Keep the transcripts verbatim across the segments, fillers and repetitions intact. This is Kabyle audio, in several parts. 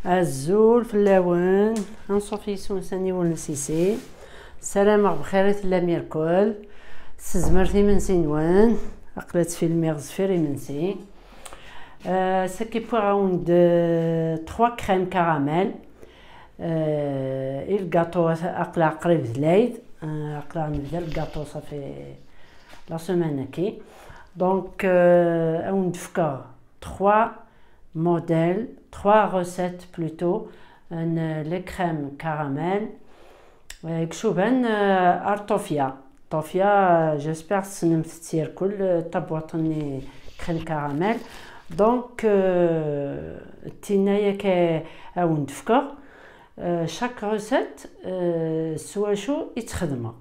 Azul fell-awen, anṣuf yes-wen s aniwel n Sisi. Ssarameɣ bxir i tellam irkel. Tezmert imensi-nwen. Aql-a ttfilmiɣ zfir imensi. Euh, saki wwiɣ-awen-d, euh, trois crèmes caramel. Euh, i lgaṭu aql-aɣ qrib d lɛid. Euh, aql-aɣ nebda lgaṭu, ça fait la semaine-agi. Donc, euh, ad wen-d-fkeɣ trois modèles, trois recettes plutôt, n les crèmes caramel, euh, icuban, euh, ar ṭṭufya. Ṭṭufya, euh, j'espère tessnemt-tt irkel, euh, tabwaṭ-nni crème caramel. Donc, euh, d tinna akka ad wen-d-fkeɣ. Euh, chaque recette, euh, s wacu i tt-xedmeɣ.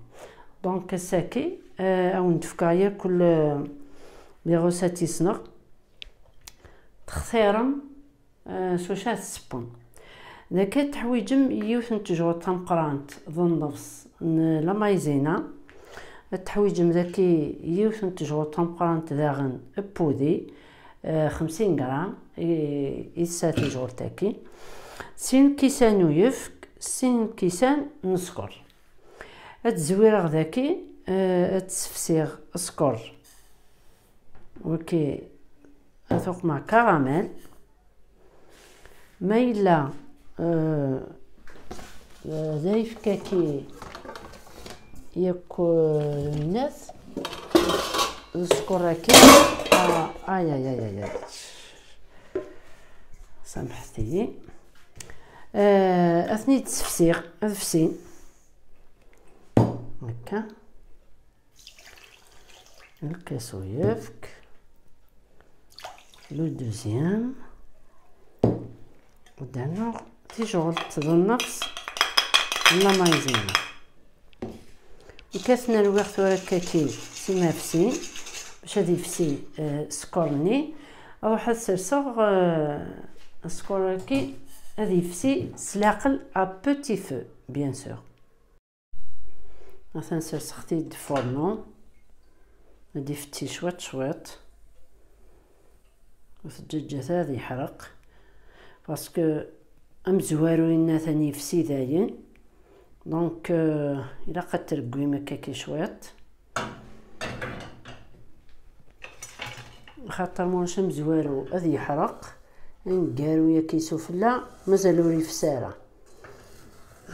Donc, ass-agi, euh, ad wen-d-fkeɣ irkel, euh, les recettes i ssneɣ. Textirem, euh, s wacu ad tseppem. Dagi ad teḥwiǧem yiwet n tejɣult tameqqrant d nnefs n la maïzena. Ad teḥwiǧem dagi yiwet n tejɣult tameqqrant daɣen n wudi, euh, xemsin gram i, i tesɛa tejɣult-agi. Sin lkisan n uyefk, sin lkisan n sskeṛ. Ad zwireɣ dagi, euh, ad ssefsiɣ sskeṛ. Wagi ad t-uqmeɣ karamel. Ma yella, euh, euh, d ayefki-agi yakk, euh, lwennas, d sskeṛ-agi. Ah, ay, ay, ay, ay, ay. Samḥet-iyi. Euh, ad ten-id-ssefsiɣ, ad fsin. Akka. Lkas uyefk. Le deuxième. U d-rnuɣ tijɣult d nnefs n la maïzena. Lkas-nni rwiɣ tura akkaki s imafsin bac ad yefsi, eh, sskeṛ-nni. Ruḥ ad serseɣ, eh, sskeṛ-agi ad yefsi s leɛqel à petit feu, bien sûr. Atan serseɣ-t-id furnu, ad ifetti cwiṭ cwiṭ, ur teǧǧaǧǧat ara ad yeḥreq, parce que amezwaru-inna atan yefsi dayen, donc, euh, ilaq ad t-treggim akkaki cwiṭ. Axaṭer ma ulac amezwaru ad yeḥreq, aneggaru-yagi sufella mazal ur yefsi ara.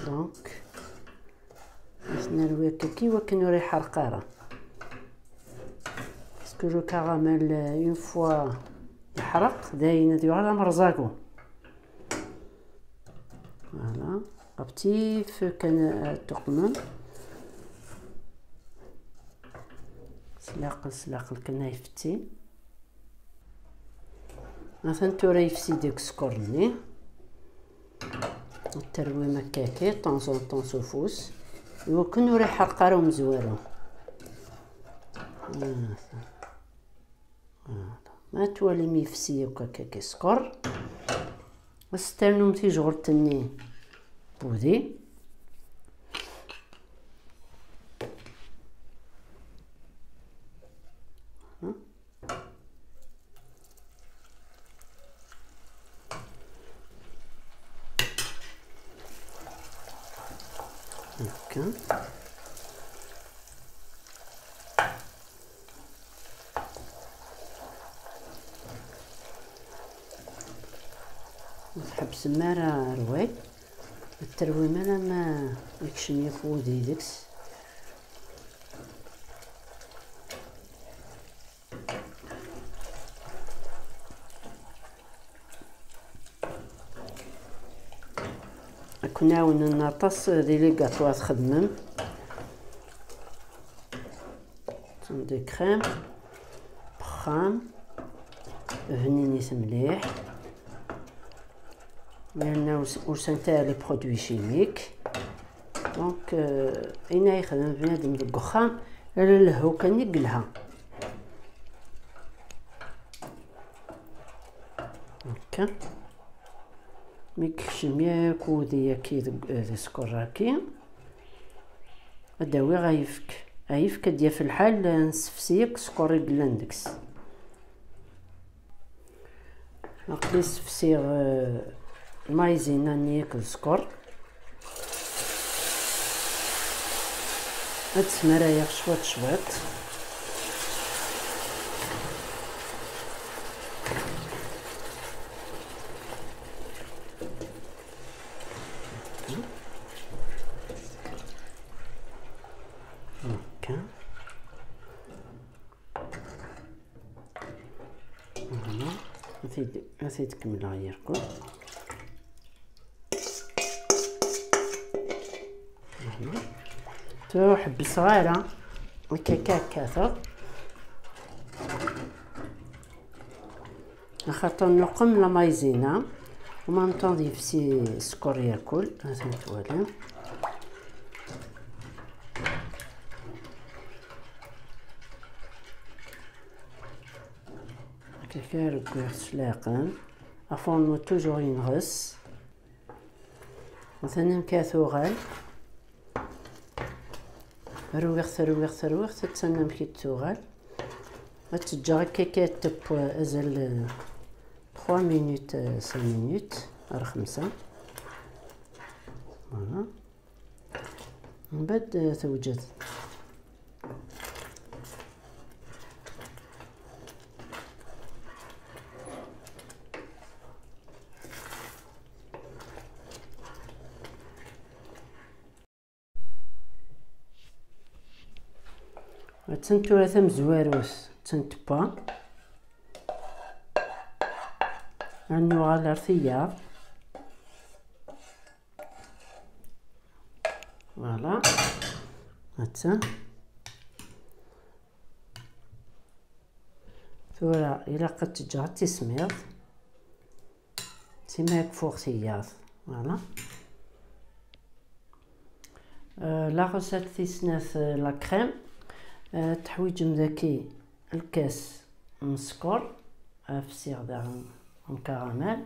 Donc, ad t-nerwi akkaki wakken ur iḥreq ara. Parce que le caramel, une fois yeḥreq, dayen ad yuɣal d amerẓagu. Voilà. Ɣef tif kan ad tuqmem. S leɛqel, s leɛqel kan ay fetti. Atan tura yefsi deg sskeṛ-nni. Terwim akkaki, de temps en temps s ufus. Iwakken ur iḥreq ara umezwaru. Voilà. Ma twalim yefsi akk akkaki sskeṛ, ad s-ternum tijɣult-nni n wudi. Akka. Ur tḥebbsem ara rrway, ur terwim ara ma yekcem yakk wudi deg-s. Ad ken-ɛawnen aṭas di les gâteaux ad txedmem. Des crèmes, bexxam, bninit mliḥ. Yerna ur s-, ur sɛint ara les produits chimiques. Donc, euh, ayen ay yexdem bnadem deg uxxam, ala lehhu kan i yelha. Akka. Mi yekcem yakk wudi-yaki deg, eh, di sskeṛ-agi, ad d-awiɣ ayefk. Ayefk ad d-yaf lḥal, eh, nessefsi yakk sskeṛ i yellan deg-s. Aql-i ssefsiɣ, eh, Lmayzina-nni akked sskeṛ. Ad smarayeɣ cwiṭ cwiṭ. هكا. Voilà. Ad t-id-, ad t-id-kemmleɣ irkul. Voilà. Ur ḥebbseɣ ara. Akka, akka, kkateɣ. Axaṭer nuqem la maïzena, en même temps yefsi sskeṛ yakul, atan twalam. Akka kan rewwiɣ s leɛqel, afourneau toujours yenɣes. Atan amek ara tuɣal. Rwiɣ-t, rwiɣ-t, rwiɣ-t, attan amek i d-tuɣal. Ad tt-ǧǧeɣ akka kan teww azal, euh, trois minutes, euh, cinq minutes, ar xemsa. Voilà. Mbeɛd, euh, tewjed. Attan tura tamezwarut, attan tewwa. Ad nuɣal ar tiyaḍ. Voilà. Attan. Tura ilaq ad tt-ǧǧeɣ ad tismiḍ. Sima ad kfuɣ tiyaḍ. Voilà. Euh, la recette tis snat, euh, la crème. Euh, teḥwiǧem daki lkas n sskeṛ, euh, fsiɣ daɣen n karamel.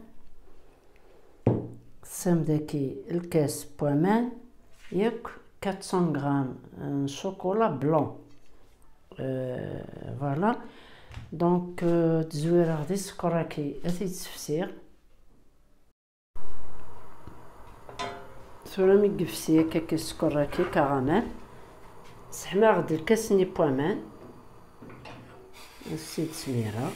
Tesɛam daki lkas n waman, yakk quatre cents grammes n chocolat blanc. Euh, voilà. Donc, euh, ad zwireɣ di sskeṛ-agi, ad t-id-ssefsiɣ. Tura mi yefsi akka sskeṛ-agi, karamel, sseḥmaɣ-d lkas-nni n waman, ad t-id-smireɣ.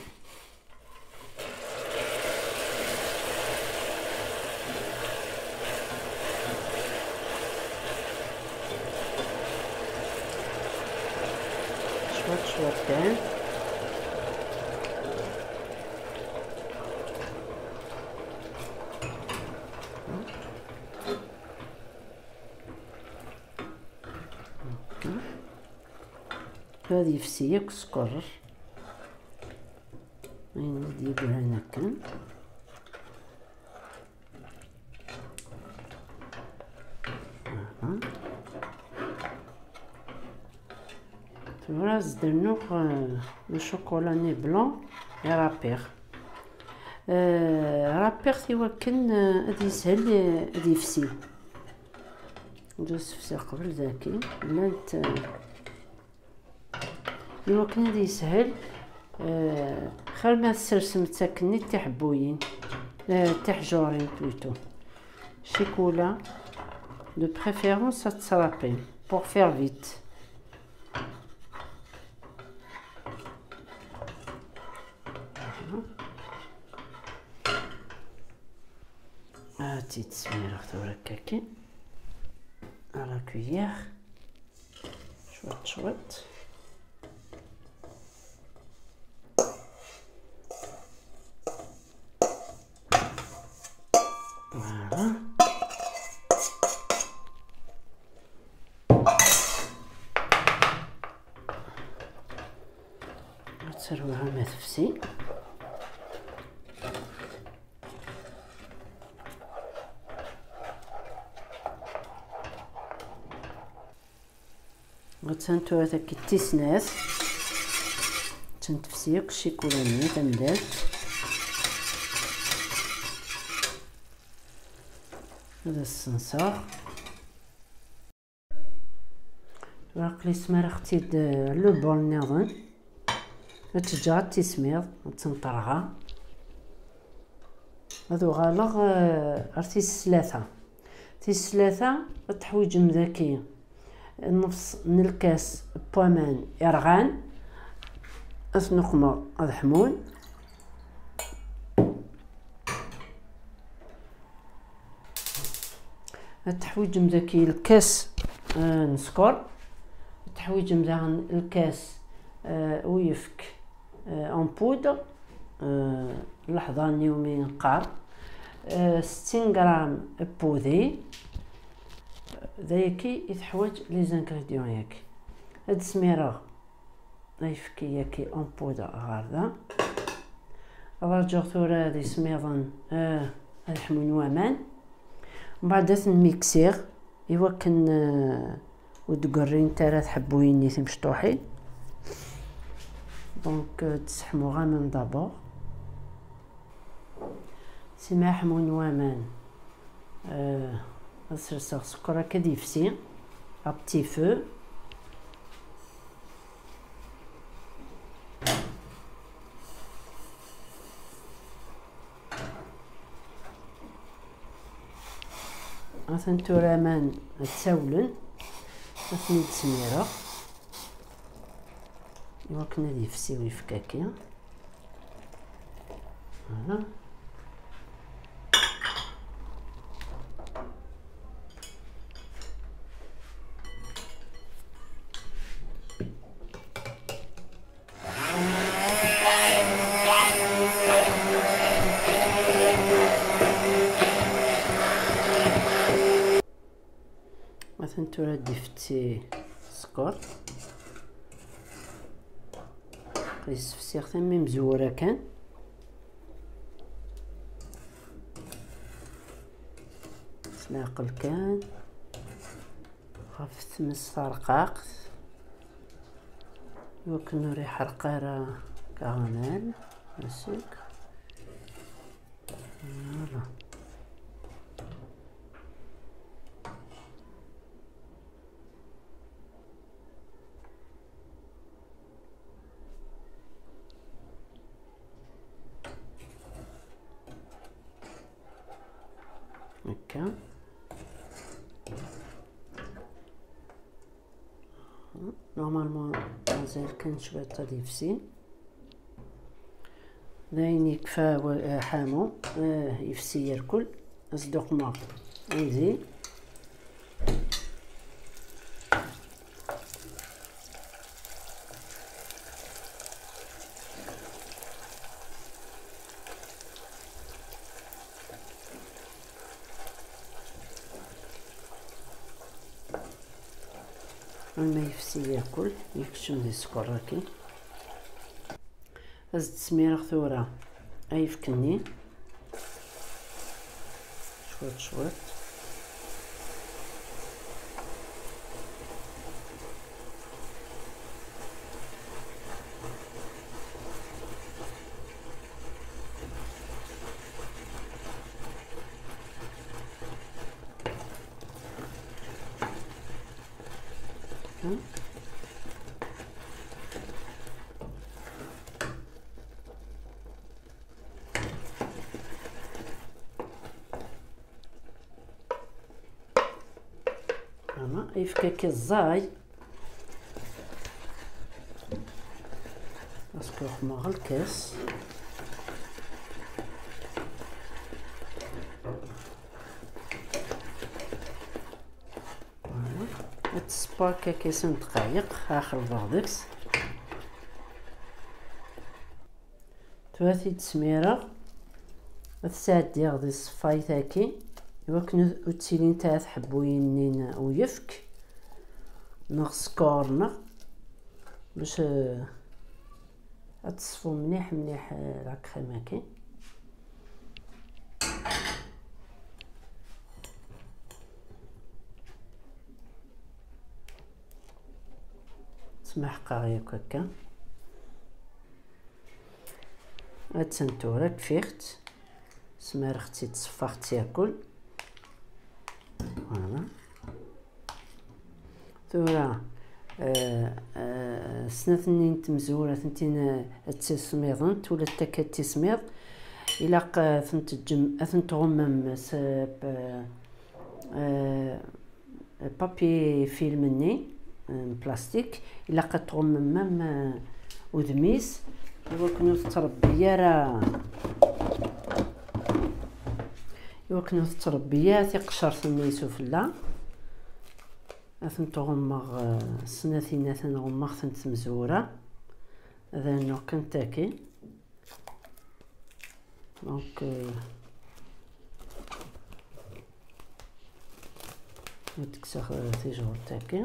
Cwiṭ, cwiṭ kan. Ad yefsi yakk sskeṛ. Ayen i d-yeggran akken. Aha. Tura ad s-d-rnuɣ, euh, le chocolat-nni blanc i rapiɣ. Euh, rapiɣ-t i wakken, euh, ad yeshel, euh, ad yefsi. Ad sefsiɣ qbel daki. Llant, euh, i wakken ad yeshel, euh, xir ma tsersemt akkenni tiḥebbuyin, euh, tiḥjurin plutôt. Ccikula, de préférence ad tesrapim, pour faire vite. Ad tt-id-smireɣ tura akka kan. À la cuillère. Cwiṭ, cwiṭ. Voilà. Ad terwiɣ ama tefsi. Attan tura tagi tis snat. Attan tefsi akk ccikula-nni tamellalt. Ad as-senseɣ. Aql-i smareɣ-tt-id, eh, le bol nniḍen. Ad tt-ǧǧeɣ ad tismiḍ, ad tenṭerɣa. Ad uɣaleɣ, eh, ar tis tlata. Tis tlata ad teḥwiǧem daki nnefs n lkas n waman irɣan, ad ten-uqmeɣ ad ḥmun. Ad teḥwiǧem daki lkas, eh, n sskeṛ, ad teḥwiǧem daɣen lkas, eh, uyefk, eh, en poudre, eh, leḥḍan-iw mi neqqar, eh, settin gram n wudi. D ayagi i teḥwaǧ les ingrédients-agi. Ad d-smireɣ ayefki-agi en poudre ɣer da. Ad rǧuɣ tura ad ismiḍen, eh, ad ḥmun waman. Mbeɛd ad ten-miksiɣ i wakken, eh, ur d-ggerrint ara tḥebbuyin-nni timecṭuḥin. Donc, eh, ad d-sseḥmuɣ aman d'abord. Sima ḥmun waman, eh, ad serseɣ sskeṛ akka ad yefsi, à petit feu. Atan tura aman ttawlen, ad ten-id-smireɣ i wakken ad yefsi uyefki-agi. Voilà. Atan tura ad d-ifetti sskeṛ. Yessefsiɣ-t am imezwura kan. S leɛqel kan. Ɣef tmes tarqaqt. Iwakken ur iḥerq ara caramel, le sucre. Voilà. هكا. Normalement مازال كان شوية غادي يفسي. داين يكفى و-، آه، حامو، آه، يفسي الكل. أصدق ما عندي. لما يفسي ياكل، يكشم دي السكر راكي. أزد سميرغ ثورة أيفكني شويط شويط. أنا يفكك الزاي. Parce que ما غلكس. Voilà. هاد السباك كيسن دقايق، آخر البغدكس. ثلاثي تسميرة، تسعديغ دي الصفايتاكي، يوكن وتسيلين تاع تحبوين نين ويفك، نغ سكور نغ، باش، آه، تصفو مليح مليح، آه، la crème هاكي. تسمح قاغي هكا. هاد تنتورة كفيخت. سمارختي تصفخت ياكل. Voilà. ثورة، آه، آه، سنات نين تمزورة ثنتين، آه، تسميضنت ولا تكت تسميض. Ilaq, eh, ad ten-teǧǧem, ad ten-tɣummem s, eh, p-, eh, papier film-nni, eh, plastique. Ilaq ad tɣummem même, eh, udem-is, iwakken ur tettrebbi ara, iwakken ur tettrebbi ara tiqecert-nni sufella. Ad tent-ɣummeɣ, eh, snat-inna, ad ten-ɣummeɣ, tent tmezwura. Ad rnuɣ kan tagi. Donc, euh, ad kkseɣ, euh, tijɣelt-agi.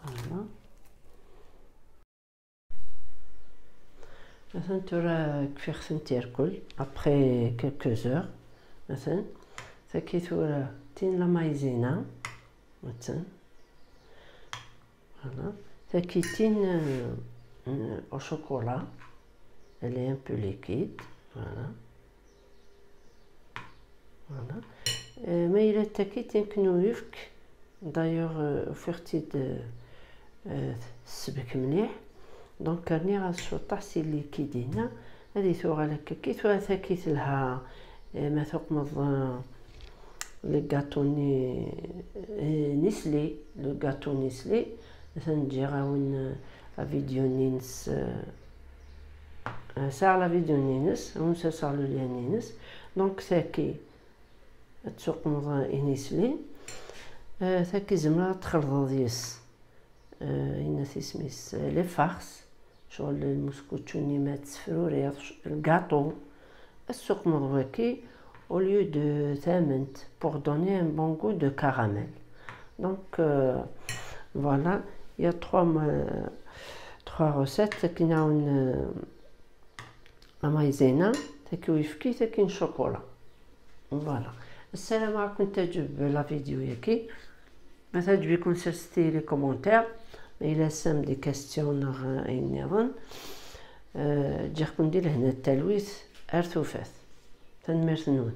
Voilà. Atan tura kfiɣ-tent irkul, après quelques heures. Atan. Tagi tura tin la maïzena. Atan. Voilà. Tagi tin, euh, euh, au chocolat. Elle est un peu liquide. Voilà. Voilà. Euh, ma yella tagi tin n uyefki. D'ailleurs, euh, ufiɣ-tt-id, euh, euh, tesbek mliḥ. Donc, rniɣ-as cwiṭaḥ si liquide-inna. Ad tuɣal akka. Kif tura tagi telha, euh, ma tuqmeḍ, euh, le gâteau-nni, euh, Nestlé, le gâteau Nestlé. Atan ǧǧiɣ-awen, euh, avidyu-nni-ines, euh, euh, sɛiɣ la vidéo-nni-ines, ad wen-serseɣ le lien-ines. Donc, tagi, ad tuqmeḍ i Nestlé. Euh, tagi zemreḍ ad txelḍeḍ yes, euh, yenna-t isem-is, euh, les farces. Ccɣel lmuskučču-nni ma tessefruriḍ, sh-, lgaṭu, ad tessuqmeḍ waki au lieu de tament pour donner un bon goût de caramel. Donc, euh, voilà, il y a trois, euh, trois recettes qui n'ont, euh, la maïzena, tagi n uyefki, tagi n chocolat. Voilà. Ssarameɣ ad ken-teɛǧeb la vidéo-yagi. Ma teɛǧeb-iken, serset-iyi les commentaires. Ma yella tesɛam des questions neɣ ayen nniḍen, euh, ǧǧiɣ-ken di lehna d talwit ar tufat. Tanemmirt-nwen.